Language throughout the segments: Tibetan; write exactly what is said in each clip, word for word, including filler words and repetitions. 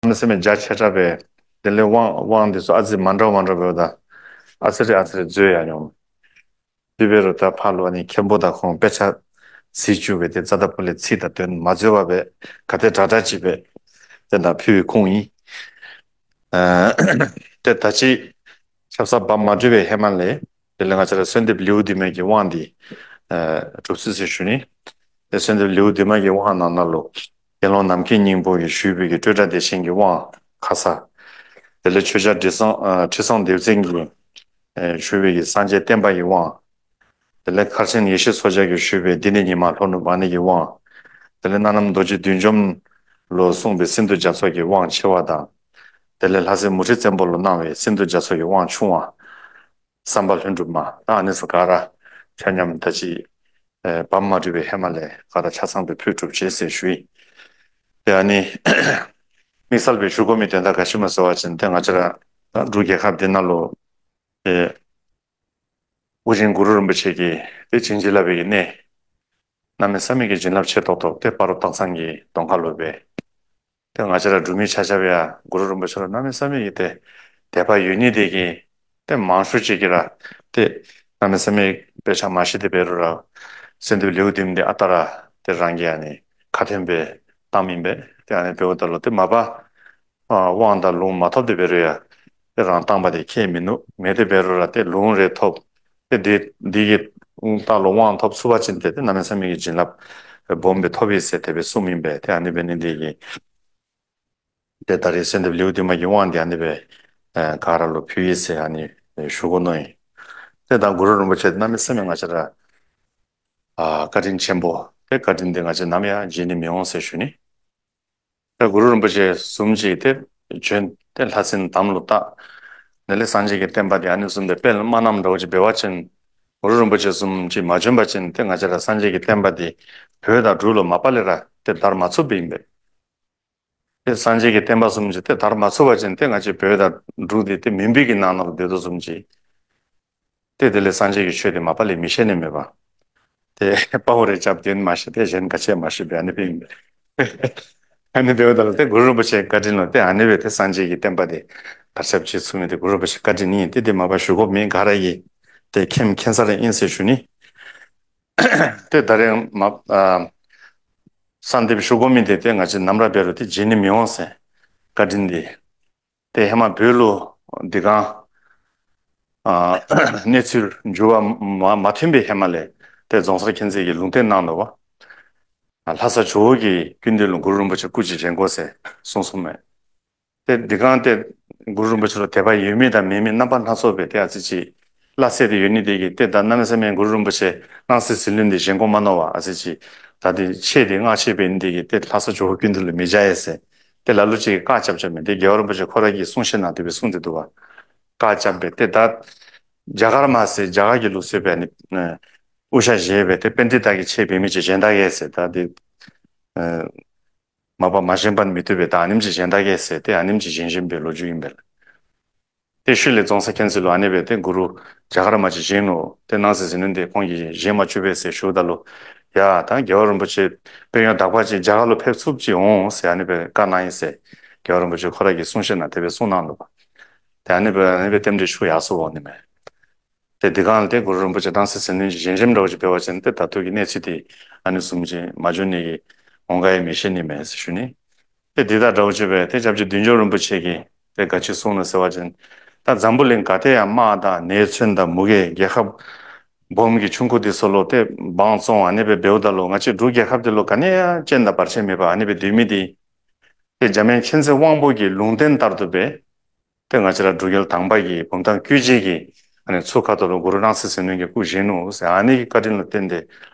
གནམ་མེད་ས་མེད་རྒྱ་ཆེ་དྲགས་པས། དེ་ལས་དབང་དབང་འདི་ཚོ་ཨ་ཙི་མ་འདྲ་མ་འདྲ་བས་ད། ཨ་ཙི་རེ་ཨ་ཙི་རེ་འཛོལ་ཡ་མྱོང་། དེ་བས་རུ་ད་ཕར་ལོག་ནས་མཁན་པོ་དང་ཁོང་དཔེ་ཆ་གཟིགས་བཅུག་པས། དེ་རྩ་བ་ལས་ཚིག་དང་དོན་མ་འཛོལ་བ་བས་ག་དེ་དྲག་དྲག་བྱས་པས། དེ་ད་ཕུལ་བའི་ཁུངས་ཡིན། ཨ་དེ་ད་ཅི་ཆབ་གསང་བ་མ་གྲུབ་པའི་ཧེ་མ་ལས། དེ་ལས་ང་བཅས་ར་གསོལ་འདེབས་ལེའུ་བདུན་མའི་གི་དབང་འདི་ཨ་གྲུབ་ཚུལ་ཟེར་ཞུ་ནི། དེ་གསོལ་འདེབས་ལེའུ་བདུན་མའི་གི་དབང་ནང་ན་ལོ། དགེ་སློང་ནམ་མཁའི་སྙིང་པོ་ཡིས་ཞུས་པའི་གི་སྤྲོས་བྲལ་བདེ་ཆེན་གྱི་དབང་ཁ་ས། དེ་ལས་ཆོས་རྒྱལ་དྲི་བཟང་ཨ་ཁྲི་སྲོང་ལྡེ་བཙན་གྱིས་ཨ་ཞུས་པའི་གི་སངས་རྒྱས་བསྟན་པ་ཡི་དབང་། དེ་ལས་མཁར་ཆེན་ཡེ་ཤེས་མཚོ་རྒྱལ་གྱིས་ཞུས་པའི་འདི་ནི་ཉི་མ་ལྷོ་ནུབ་འབར་ནི་གི་དབང་། དེ་ལས་སྣ་ནམ་རྡོ་རྗེ་བདུད་འཇོམས་ལོ་གསུངས་པའི་སིནྡྷུ་རྒྱ་མཚོ་གི་དབང་ཆེ་བ་དང་། དེ་ལས་ལྷ་སྲས་མུ་ཁྲི་བཙན་པོ་ལོ་གནང་བའི་སིནྡྷུ་རྒྱ་མཚོ་གི་དབང་ཆུང་བ། བསམ་པ་ལྷུན་གྲུབ་མ་ད་ཨ་ནི་སུ་ག་ར་ཆ་མཉམ་ད་ཅི་ཨ་བ་མ་གྲུབ་པའི་ཧེ་མ་ལས་ག་ར་ཆ་ཚང་དུ་ཕུལ་གྲུབ་བྱེད་ཟེར་ཞུ་ཡིན། དེ་ཨ་ནི་དམིགས་བསལ་བའི་ཞུ་དགོས་མི་དོན་དག་ག་ཞིག་མ་ཟེར་བ་ཅིན་དེ་ང་བཅས་ར་ད་འབྲུག་རྒྱལ་ཁབ་འདི་ནང་ལོ། དེ་ཨོ་རྒྱན་གུ་རུ་རིན་པོ་ཆེ་གིས་དེ་བྱིན་གྱིས་བརླབས་པའི་གནས། གནམ་མེད་ས་མེད་ཀྱི་བྱིན་རླབས་ཆེ་ཏོག་ཏོ་དེ་སྤ་རོ་སྟག་ཚང་གི་གདོང་ཁ་ལོ་བས། དེ་ང་བཅས་ར་འབྲུག་མི་ཆ་ཁྱབ་ཡ་གུ་རུ་རིན་པོ་ཆེ་ལ་གནམ་མེད་ས་མེད་ཀྱི་དེ་དད་པ་ཡོད་ནི་དེ་གིས། དེ་མང་ཤོས་ཅིག་གིས་ར་དེ་གནམ་མེད་ས་མེད་དཔེ་ཆ་མ་ཤེས་དེ་བེ་རུ་ར་གསོལ་འདེབས་ལེའུ་བདུན་དེ་ཨ་ཏ་ར་དེ་རང་གི་ཨ་ནི་ཁ་ཐོན་པའི་གཏམ་ཡིན་པས། དེ་ཨ་ནི་བེའུ་ད་ལོ་དེ་མ་པ། དབང་དང་ལུང་མ་ཐོབ་དེ་བེ་རུ་ཡ། དེ་རང་བཏང་པ་དེ་ཁྱད་མི་ནུས་མེད་དེ་བེ་རུ་ར་དེ་ལུང་རེ་ཐོབ། དེ་དེ་འདི་གི་རྟགས་ལོ་དབང་ཐོབ་ཚུགས་པ་ཅིན་དེ་དེ་གནམ་མེད་ས་མེད་ཀྱི་བྱིན་རླབས་སྦོམ་པའི་ཐོབ་ཡིན་ཟེར་དེ་བས་གསུངས་ཡིན་པས། དེ་ཨ་ནི་བས་ནི་འདི་གི་དེ་ད་རེས་གསོལ་འདེབས་ལེའུ་བདུན་མ་གི་དབང་དེ་ཨ་ནི་བས་ག་ར་ལོ་ཕུལ་ཡིན་ཟེར་ཨ་ནི་ཞུ་གོ་ནོ་ཡིན། དེ་དང་གུ་རུ་རིན་པོ་ཆེ་གནམ་མེད་ས་མེད་ང་བཅས་ར་བཀའ་དྲིན་ཆེན་པོ་དེ་བཀའ་དྲིན་དེ་ང་བཅས་ནམ་ཡང་བརྗེད་ནི་མི་འོང་ཟེར་ཞུ་ནི། ད་གུ་རུ་རིན་པོ་ཆེ་བཟུམ་ཅིག་དེ་བྱོན་ཏེ་ལྷ་སྲིན་དམ་ལུ་བཏགས། དེ་ལས་སངས་རྒྱས་ཀྱི་བསྟན་པ་དེ་ཨ་ནི་བཟུམ་དེ་སྤེལ་མ་གནང་འགྲོ་ཅིག་འབད་བ་ཅིན། གུ་རུ་རིན་པོ་ཆེ་བཟུམ་ཅིག་མ་བྱོན་པ་ཅིན་དེ་ང་བཅས་ར་སངས་རྒྱས་ཀྱི་བསྟན་པ་དེ་བོད་དང་འབྲུག་ལུ་མ་པ་ལས་ར་དེ་དར་མ་ཚུགས་པ་ཡིན་པས། དེ་སངས་རྒྱས་ཀྱི་བསྟན་པ་བཟུམ་ཅིག་དེ་དར་མ་ཚུགས་པ་ཅིན་དེ་ང་བཅས་བོད་དང་འབྲུག་དེ་དེ་མུན་པའི་གི་ནང་ན་ལུ་སྡོད་དོ་བཟུམ་ཅིག་དེ་དེ་ལས་སངས་རྒྱས་ཀྱི་ཆོས་དེ་མ་པ་ལས་མི་ཤེས་ནི་མེད་པ། དེ་དཔའ་བོ་རེ་རྐྱབ་དེ་མ་ཤེས་དེ་གཞན་ག་ཆེ་མ་ཤེས་པའི་ཨ་ནི་པིང་། ཨ་ནི་བེའུ་ད་ལ་དེ་གུ་རུ་རིན་པོ་ཆེ་བཀའ་དྲིན་ལོ་དེ་ཨ་ནི་བས་དེ་སངས་རྒྱས་ཀྱི་བསྟན་པ་དེ་དར་ཁྱབ་བྱེད་ཚུགས་མི་དེ་གུ་རུ་རིན་པོ་ཆེ་བཀའ་དྲིན་ཡིན། དེ་དེ་མ་པ་ཞུ་དགོས་མེད་ག་ར་ཡིས་དེ་མཁྱེན་མཁྱེན་ས་རེ་ཡིན་ཟེར་ཞུ་ནི། དེ་ད་རེས་མ་ཨ་གསོལ་འདེབས་ཞུ་དགོས་མི་དེ་དེ་ང་བཅས་ནམ་ར་བེ་རུ་དེ་བརྗེད་ནི་མི་འོང་ཟེར་བཀའ་དྲིན་དེ། དེ་ཧེ་མ་བོད་ལུ་འདི་གང་ཨ་གནས་ཚུལ་འགྱུར་བ་མ་མ་ཐོན་པའི་ཧེ་མ་ལས་དེ་རྫོང་སར་མཁྱེན་བརྩེ་གིས་ལུང་བསྟན་གནང་འདུག་པ། ལྷ་ས་ཇོ་བོ་གི་སྐུ་མདུན་ལུ་གུ་རུ་རིན་པོ་ཆེ་སྐུ་ཅིག་བཞེངས་དགོ་ཟེར་གསུངས་གསུངས་མས། དེ་འདི་གང་དེ་གུ་རུ་རིན་པོ་ཆེ་ལུ་དད་པ་ཡོད་མི་དང་མེད་མི་རྣམ་པ་སྣ་ཚོགས་པའི་དེ་ཨ་ཙི་ཅིག་སླ་བསྲེ་དེ་ཡོད་ནི་དེ་གིས་དེ་ད་གནམ་མེད་ས་མེད་གུ་རུ་རིན་པོ་ཆེ་སྣང་སྲིད་ཟིལ་གནོན་དེ་བཞེངས་དགོ་མ་མནོ་བ་ཨ་ཙི་ཅིག་ད་དེ་ཆེ་དེ་སྔགས་ཆེ་བའི་ནི་དེ་གིས་དེ་ལྷ་ས་ཇོ་བོ་སྐུ་མདུན་ལུ་མི་བཞག་ཡས་ཟེར་དེ་ལ་ལུ་ཅིག་གིས་བཀག་རྐྱབ་རྐྱབ་མི་དེ་རྒྱལ་བ་རིན་པོ་ཆེ་ཁོ་ར་གིས་གསུང་བཤད་ནང་དེ་བས་གསུངས་ཏེ་འདུག་པ། བཀག་རྐྱབ་པས་དེ་ད་རྒྱ་གར་མ་ཟེར་རྒྱ་གར་གྱི་ལུགས་སྲོལ་བས་ནི་དབུ་ཞྭ་བཞེས་པས་དེ་པཎྜི་ཏ་གིས་ཆེ་བའི་མི་ཅིག་བཞེངས་ད་གས་ཟེར་ད་དེ། མ་པ་མ་བཞེངས་པར་མི་བཏུབ་པས་ད་ཨ་ནེམ་ཅིག་བཞེངས་ད་གས་ཟེར་ཏེ་ཨ་ནེམ་ཅིག་བཞེངས་བཞིན་པའི་ལོ་རྒྱུས་ཡིན་པས། དེ་ཤུལ་ལས་རྫོང་སར་མཁྱེན་བརྩེ་ལུ་ཨ་ནི་བས་དེ་གུ་རུ་རྒྱ་གར་མ་ཅིག་བཞེངས་ནུག་དེ་སྣང་སྲིད་ཟིལ་གནོན་དེ་ཁོང་གིས་བཞེངས་མ་བཅུག་པས་ཟེར་ཞུཝ་ད་ལུ། ཡ་ད་རྒྱལ་བ་རིན་པོ་ཆེ་དཔེ་ཡང་དག་པ་ཅིག་རྒྱ་གར་ལུ་ཕེབས་ཚུགསཔ་ཅིག་འོང་ཟེར་ཨ་ནི་བས་བཀའ་གནང་ཡིན་ཟེར་རྒྱལ་བ་རིན་པོ་ཆེ་ཁོ་ར་གིས་གསུང་བཤད་ནང་དེ་བས་གསུངས་གནང་འདུག་པ། དེ་ཨ་ནི་བས་ཨ་ནི་བས་རྟེན་འབྲེལ་ཤུགས་ཡག་སུ་འོང་ནི་མས། དེ་འདི་གང་ལ་དེ་གུ་རུ་རིན་པོ་ཆེ་སྣང་སྲིད་ཟིལ་གནོན་གྱི་བཞེངས་བཞེངས་འདྲ་བོ་ཅིག་འབད་བ་ཅིན་དེ་ད་ལྟོ་གི་གནས་ཚུལ་དེ་ཨ་ནི་བཟུམ་ཅིག་མ་བྱུང་ནི་གི་འོང་ག་ཡང་མི་ཤེས་ནི་མེད་ཟེར་ཞུ་ནི། དེ་འདི་དང་འདྲ་བོ་ཅིག་བས་དེ་སྐྱབས་རྗེ་བདུད་འཇོམས་རིན་པོ་ཆེ་གིས་དེ་ག་ཅི་གསུངས་ནུག་ཟེར་བ་ཅིན། ད་འཛམ་བུ་གླིང་ག་དེ་ཡང་དམག་དང་ནད་མཚོན་དང་མུ་གེ་རྒྱལ་ཁབ་སྦོམ་གྱི་ཆུང་ཀུ་དེ་ཚུ་ལུ་དེ་འབངས་བཙོང་ཨ་ནི་བས་འབདཝ་ད་ལུ་ང་བཅས་འབྲུག་རྒྱལ་ཁབ་དེ་ལུ་ག་ནི་ཡང་རྐྱེན་དང་བར་ཆད་མེད་པར་ཨ་ནི་བས་སྡོད་མི་དེ། དེ་འཇམ་དབྱངས་མཁྱེན་བརྩེ་དབང་པོ་གི་ལུང་བསྟན་ལྟར་དུ་སྦེ། དེ་ང་བཅས་ར་འབྲུག་རྒྱལ་དང་པ་གིས་བུམ་ཐང་སྐུ་རྗེས་ཀྱིས་ཨ་ནི་ཚུར་ཁ་ཐུག་ལུ་གུ་རུ་སྣང་སྲིད་ཟིལ་གནོན་གྱི་སྐུ་བཞེངས་ནུག་ཟེར་ཨ་ནི་གི་བཀའ་དྲིན་ལུ་བརྟེན་ཏེ།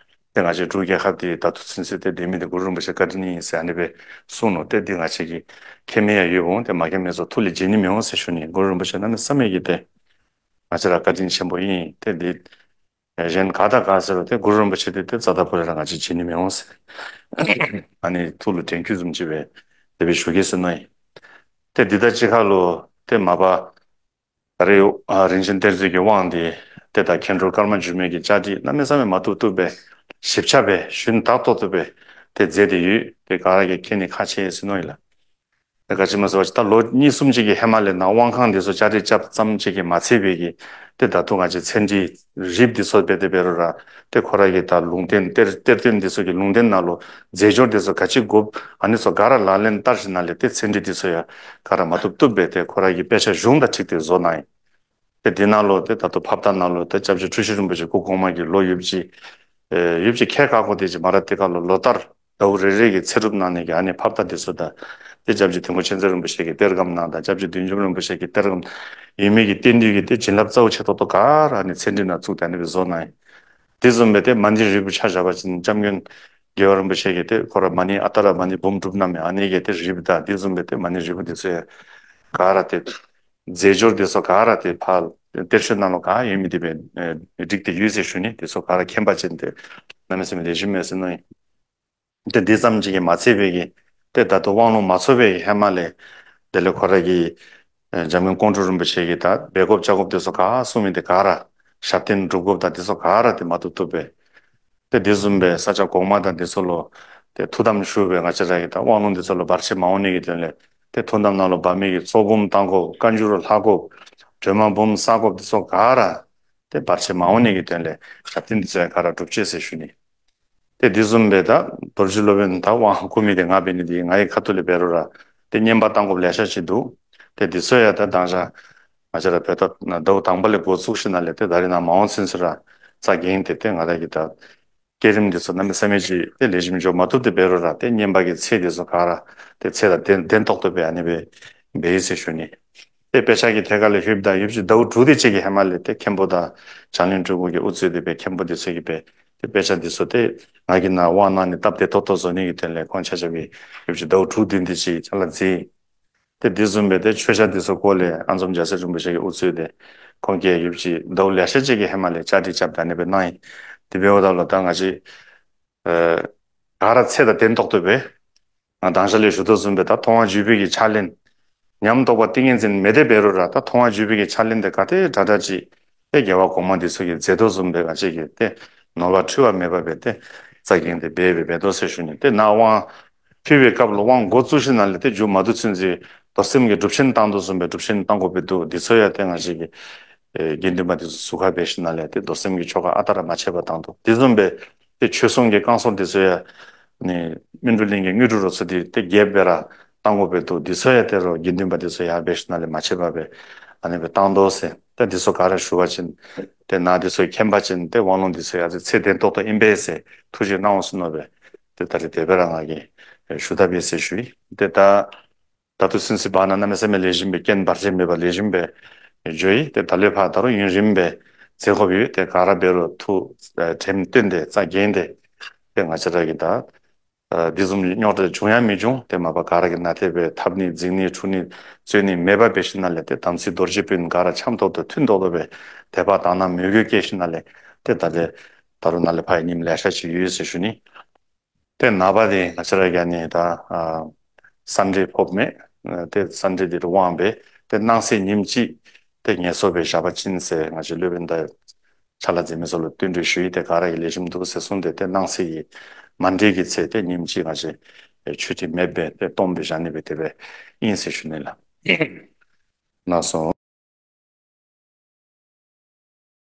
དེ་ང་བཅས་འབྲུག་རྒྱལ་ཁབ་དེ་ད་ལྟོ་ཚུན་ཚོད་དེ་སྡོད་མི་དེ་གུ་རུ་རིན་པོ་ཆེ་བཀའ་དྲིན་ཡིན་ཟེར་ཨ་ནི་སྦེ་གསུངས་ནུག་དེ་འདི་ང་བཅས་ཀྱིས་མཁྱེན་མི་ཡང་ཡོད་འོང་དེ་མ་མཁྱེན་མི་ཚུ་ཐུགས་ལས་བརྗེད་ནི་མི་འོང་ཟེར་ཞུ་ནི། གུ་རུ་རིན་པོ་ཆེ་གནམ་མེད་ས་མེད་ཀྱི་དེ་ང་བཅས་ར་བཀའ་དྲིན་ཆེན་པོ་ཡིན། དེ་འདི་གཞན་ག་དང་ག་ཟེར་རུང་དེ་གུ་རུ་རིན་པོ་ཆེ་དེ་དེ་རྩ་བ་ལས་ར་ང་བཅས་བརྗེད་ནི་མི་འོང་ཟེར། ཨ་ནི་ཐུགས་ལུ་དྲན་སྐུལ་བཟུམ་ཅིག་སྦེ་དེ་སྦེ་ཞུ་གེ་ཟེར་ནི་ཡིན། དེ་འདི་དང་གཅིག་ཁར་ལུ་དེ་མ་པ་ད་རེས་ཨ་རིན་ཆེན་གཏེར་མཛོད་ཀྱི་དབང་འདི་དེ་ད་མཁན་སྤྲུལ་ཀརྨ་འགྱུར་མེད་ཀྱིས་བཅར་འདྲི་གནམ་མེད་ས་མེད་མ་བཏུབ་བཏུབ་སྦེ་ཞིབ་ཆ་སྦེ་ཞུན་དག་ཏོག་ཏོ་སྦེ་དེ་མཛད་དེ་ཡོད། དེ་ག་ར་གིས་མཁྱེན་ནི་ཁག་ཆེ་ཟེར་ནི་ཡིན་ལགས། ག་ཅི་མ་ཟེར་བ་ཅིག་ད་ལོ་གཉིས་གསུམ་ཅིག་གི་ཧེ་མ་ལས་ན་དབང་ཁང་འདི་ཚོ་བཅའ་སྒྲིག་བཅའ་ཙམ་ཅིག་གིས་མ་ཚད་པའི་གི་དེ་ད་དུང་ང་ཅིག་ཚན་རིག་རིགས་འདི་ཚོ་བེད་དེ་བེད་རུ་ར་དེ་ཁོ་ར་གི་ད་ལུང་བསྟན་གཏེར་གཏེར་སྟོན་འདི་ཚོ་གི་ལུང་བསྟན་ནང་ལོ་རྫས་སྦྱོར་འདི་ཚོ་ག་ཅི་དགོས་ཨ་ནི་ཚོ་ག་ར་ལག་ལེན་བསྟར་ཞིག་ན་ལས་དེ་ཚན་རིག་འདི་ཚོ་ཡ་ག་ར་མ་ཐུབ་ཐུབ་བེད་དེ་ཁོ་ར་གི་དཔེ་ཆ་གཞུང་དང་འཁྲིལ་ཏེ་བཟོ་གནང་ཡིན། དེ་འདི་ནང་ལོ་དེ་ད་དུང་ཕབ་ད་ནང་ལོ་དེ་སྐྱབས་རྗེ་འཁྲུལ་ཞིག་རིན་པོ་ཆེ་སྐུ་གོང་མ་གི་ལོ་ཡུབ་ཅི། ཡུབ་ཅི་ཁལ་ཁ་ཁོ་དེ་ཅི་མ་ར་དེ་ཁ་ལོ་ལོ་ལྟར་ཟླ་བ་རེ་རེ་གི་ཚེ་སྒྲུབ་གནང་ནས་གི་ཨ་ནི་ཕབ་ད་དེ་ཚོ་ད་དེ་སྐྱབས་རྗེ་དོན་གོ་ཆོས་མཛད་རིན་པོ་ཆེ་གི་གཏེར་སྒམ་ནང་དང་སྐྱབས་རྗེ་བདུད་འཇོམས་རིན་པོ་ཆེ་གི་གཏེར་སྒམ་ཡོད་མེད་ཀྱི་བསྟན་འདུས་ཀྱི་དེ་བྱིན་རླབས་རྩ་བོ་ཆེ་ཏོག་ཏོ་ག་ར་ཨ་ནི་ཚེ་འདི་ན་བཙུགས་ད་ནི་བཟོ་གནང་ཡིན། དེ་བཟུམ་པའི་དེ་མ་ཎི་རིལ་བུ་ཆ་བཞག་པ་ཅིན་སྐྱབས་མགོན་རྒྱལ་བ་རིན་པོ་ཆེ་གི་དེ་ཁོ་ར་མ་ཎི་ཨ་ཏ་ར་མ་ཎི་འབུམ་སྒྲུབ་གནང་མེད་ཨ་ནི་གི་དེ་རིལ་བུ་དང་དེ་བཟུམ་པའི་དེ་མ་ཎི་རིལ་བུ་དེ་ཚོ་ཡ་ག་ར་དེ། རྫས་སྦྱོར་དེ་ཚོ་ག་ར་དེ་ཕར་གཏེར་ཆོས་ནང་ལོ་ག་ཡོད་མི་དེ་བས་སྒྲིག་དེ་ཡོད་ཟེར་ཞུ་ནི་དེ་ཚོ་ག་ར་མཁྱེན་པ་ཅན་དེ་གནམ་མེད་ས་མེད་ལས་ཞུ་མེད་ཟེར་ནོ་ཡིན། དེ་འདི་ཙམ་ཅིག་གིས་མ་ཚད་པའི་གི་དེ་ད་དུང་དབང་ལུང་མ་ཚོགས་པའི་གི་ཧེ་མ་ལས་དེ་ལས་ཁོ་ར་གི་འཇམ་མགོན་ཀོང་སྤྲུལ་རིན་པོ་ཆེ་གི་ད་འབད་དགོཔ་བྱ་དགོཔ་དེ་ཚོ་ག་གསུངས་མི་དེ་ག་ར་ཞབས་བརྟན་སྒྲུབ་དགོཔ་ད་དེ་ཚོ་ག་ར་དེ་མ་ཐུབ་ཐུབ་པས། དེ་དེ་བཟུམ་པའི་ས་སྐྱ་གོང་མ་དང་དེ་ཚོ་ལོ་དེ་ཐུགས་དམ་ཞུ་བའི་ང་བཅས་ར་གི་ད་དབང་ལུང་དེ་ཚོ་ལོ་བར་ཆད་མ་འོང་ནི་གི་དོན་ལས་དེ་ཐུགས་དམ་ནང་ལོ་འབབ་མི་གི་ཚོགས་འབུམ་བཏང་དགོ་བཀའ་འགྱུར་ལྷག་དགོ་སྒྲོལ་མ་འབུམ་བསག་དགོ་དེ་ཚོ་ག་ར་དེ་བར་ཆད་མ་འོང་ནི་གི་དོན་ལས་ཞབས་བརྟན་དེ་ཚོ་ཡང་ག་ར་སྒྲུབ་ཅེས་ཟེར་ཞུ་ནི། དེ་དེ་བཟུམ་པའི་ད་རྡོ་རྗེ་སློབ་དཔོན་ད་དབང་བསྐུར་མི་དེ་ང་བས་ནི་དེ་ང་ཡི་ཁ་ཐུག་ལས་འབད་རུ་ར་དེ་བསྙེན་པ་བཏང་དགོ་ལེ་ཤ་ཅིག་འདུག་དེ་དེ་ཚོ་ཡང་ད་དང་ཞག་ང་བཅས་ར་བོད་ད་ཟླ་བ་དང་པ་ལས་འགོ་བཙུགས་ཤིག་ན་ལས་དེ་ད་རེས་ནང་མ་འོངས་ཚུན་ཚོད་ར་རྩ་འགེངས་ཏེ་དེ་ང་ར་གི་ད། བསྐྱེད་རིམ་འདི་ཚོ་གནམ་མེད་ས་མེད་ཅིག་དེ་ལེགས་ཤོམ་འཇོག་མ་ཐུབ་དེ་འབད་རུང་ར་དེ་བསྙེན་པ་གི་ཚེ་འདི་ཚོ་ག་ར་དེ་ཚེ་དང་ལྡན་ལྡན་ཏོག་ཏོ་སྦེ་ཨ་ནི་སྦེ་འབད་ཡི་ཟེར་ཞུ་ནི། དེ་དཔེ་ཆ་གི་ཐད་ཀ་ལས་ཞུས་པ་དང་ཡུལ་གྱི་ཟླ་བ་དྲུག་དེ་གཅིག་གི་ཧེ་མ་ལས་དེ་མཁན་པོ་དང་བྱང་གླིང་སྤྲུལ་སྐུ་གི་དབུ་གཙོས་དེ་སྦེ་མཁན་པོ་འདི་ཚོ་གི་སྦེ་དེ་དཔེ་ཆ་འདི་ཚོ་དེ་ང་གི་ནང་དབང་གནང་ནས་སྟབས་བདེ་ཏོག་ཏོ་བཟོ་ནི་གི་དོན་ལས་ཁོང་ཆ་ཁྱབ་ཀྱིས་ཡུལ་གྱི་ཟླ་བ་དྲུག་བདུན་དེ་ཅིག་ཅ་ལག་མཛད། དེ་འདི་བཟུམ་སྦེ་དེ་མཆོད་ཆ་འདི་ཚོ་སྐོར་ལས་ཨ་འཛོམས་རྒྱལ་སྲས་རིན་པོ་ཆེ་གི་དབུ་གཙོས་ཏེ་ཁོང་གིས་ཡུལ་གྱི་ཟླ་བ་ལེ་ཤ་ཅིག་གི་ཧེ་མ་ལས་བཅའ་སྒྲིག་རྐྱབ་ད་ནི་སྦེ་གནང་ཡི། དེ་འབདཝ་ད་ལུ་ད་ང་བཅས་ཨ་ག་ར་ཚེ་དང་ལྡན་ཏོག་ཏོ་སྦེ་ང་དང་ཞག་ལས་ཞུ་དོ་བཟུམ་སྦེ་ད་མཐོང་བ་བརྒྱུད་པའི་གི་ཕྱག་ལེན་ཉམས་རྟོགས་པ་ཏིང་ངེ་འཛིན་མེད་དེ་འབད་རུང་ར་ད་མཐོང་བ་བརྒྱུད་པའི་གི་ཕྱག་ལེན་དེ་ག་དེ་དྲག་དྲག་ཅིག་དེ་རྒྱལ་བ་གོང་མ་འདི་ཚོ་གིས་མཛད་དོ་བཟུམ་སྦེ་ང་བཅས་ཀྱིས་དེ་ནོར་བ་འཁྲུལ་བ་མེད་པ་སྦེ་དེ་རྩ་འགེངས་ཏེ་འབད་སྦེ་འབད་དོ་ཟེར་ཞུ་ནི། དེ་ནང་དབང་ཕུལ་བའི་སྐབས་ལུ་དབང་འགོ་བཙུགས་ཞིནམ་ལས་དེ་མཇུག་མ་བསྡུ་ཚུན་ཚོད་རྡོར་སེམས་ཀྱི་སྒྲུབ་ཆེན་བཏང་དོ་བཟུམ་སྦེ་སྒྲུབ་ཆེན་བཏང་དགོ་པའི་འདུག་འདི་ཚོ་ཡང་དེ་ང་བཅས་ཀྱི་ཨེ་དགེ་འདུན་པ་འདི་ཚོ་ཟུར་ཁ་འབད་ཞིནམ་ལས་དེ་རྡོར་སེམས་ཀྱི་ཆོ་ག་ཨ་རྟག་ར་མ་ཆད་པར་བཏང་དོ། དེ་བཟུམ་སྦེ་དེ་ཆོས་སྲུང་གི་བསྐང་གསོ་འདི་ཚོ་ཡང་ནི་སྨིན་གྲོལ་གླིང་གི་དངོས་གྲུབ་རོལ་མཚོ་འདི་དེ་རྒྱས་སྦེ་ར་བཏང་དགོ་པའི་འདུག་འདི་ཚོ་ཡང་དེ་རུ་དགེ་འདུན་པ་འདི་ཚོ་ཡར་འབད་ཞིནམ་ལས་མ་ཆད་པར་སྦེ་ཨ་ནི་སྦེ་བཏང་དོ་ཟེར། དེ་འདི་ཚོ་ག་ར་ཞུ་བ་ཅིན་དེ་ནང་འདི་ཚོ་མཁྱེན་པ་ཅིན་དེ་དབང་ལུང་འདི་ཚོ་ཡང་ཚེ་ལྡན་ཏོག་ཏོ་ཨིན་པས་ཟེར་ཐུགས་རྗེ་གནང་འོང་ཟེར་མནོ་སྦེ་དེ་ད་རེས་དེ་སྦེ་ར་ང་གིས་ཞུ་ད་པས་ཟེར་ཞུ་ཡི། དེ་ད་ད་དུས་ཚོད་ཅིག་བར་ན་གནམ་མེད་ས་མེད་ལེགས་ཤོམ་སྦེ་རྐྱེན་བར་ཆད་མེད་པར་ལེགས་ཤོམ་སྦེ་འགྱོ་ཡི། དེ་ད་ལས་ཕར་ད་རུང་ཡུན་རིངམོ་སྦེ་མཛད་དགོཔ་ཡོད། དེ་ག་ར་འབད་རུང་ཐུགས་དྲན་བཏོན་ཏེ་རྩ་འགེངས་ཏེ་དེ་ང་བཅས་ར་གིས་ད་འདི་བཟུམ་རྙོག་དྲ་བྱུང་ཡང་མི་འབྱུང་། དེ་མ་པ་ག་ར་གིས་ནན་ཏན་སྦེ་འཐབ་ནི་འཛིང་ནི་འཁྲུག་ནི་རྩོད་ནི་མེད་པར་འབད་ཞིནམ་ལས་དེ་དམ་ཚིག་རྡོ་རྗེ་སྤུན་ག་ར་འཆམ་ཏོག་ཏོ་མཐུན་ཏོག་ཏོ་སྦེ་དད་པ་དག་སྣང་མོས་གུས་བསྐྱེད་ཞིནམ་ལས་དེ་ད་ལས་ད་རུང་ནཱ་ལས་ཕར་ཉིནམ་ལེ་ཤ་ཅིག་ཡོད་ཟེར་ཞུ་ནི། དེ་ནངས་པ་དེ་ང་བཅས་ར་གིས་ནི་ད་ཨ་སེམས་ཁྲལ་ཕོགཔ་མེད། ཨ་དེ་སེམས་ཁྲལ་དེ་དབང་སྦེ་དེ་སྣང་གསལ་ཉིནམ་གཅིག་དེ་ངལ་གསོ་སྦེ་བཞག་པ་ཅིན་ཟེར་ང་བཅས་སློབ་དཔོན་དང་ཕྱག་ལཱ་མཛད་མི་ཚུ་ལུ་བསྟུན་གྲོས་ཞུ་ཡི། དེ་ག་ར་གིས་ལེགས་ཤོམ་འདུག་ཟེར་གསུངས་ཏེ་དེ་སྣང་གསལ་གྱི་མ་འདྲིས་ཀྱི་ཚེ་དེ་ཉིནམ་གཅིག་ང་བཅས་ཆོས་ཁྲིད་མེད་པར་དེ་སྟོངམ་སྦེ་བཞག་ནི་སྦེ་དེ་སྦེ་ཨིན་ཟེར་ཞུ་ནི་ལགས། ལགས་སོ།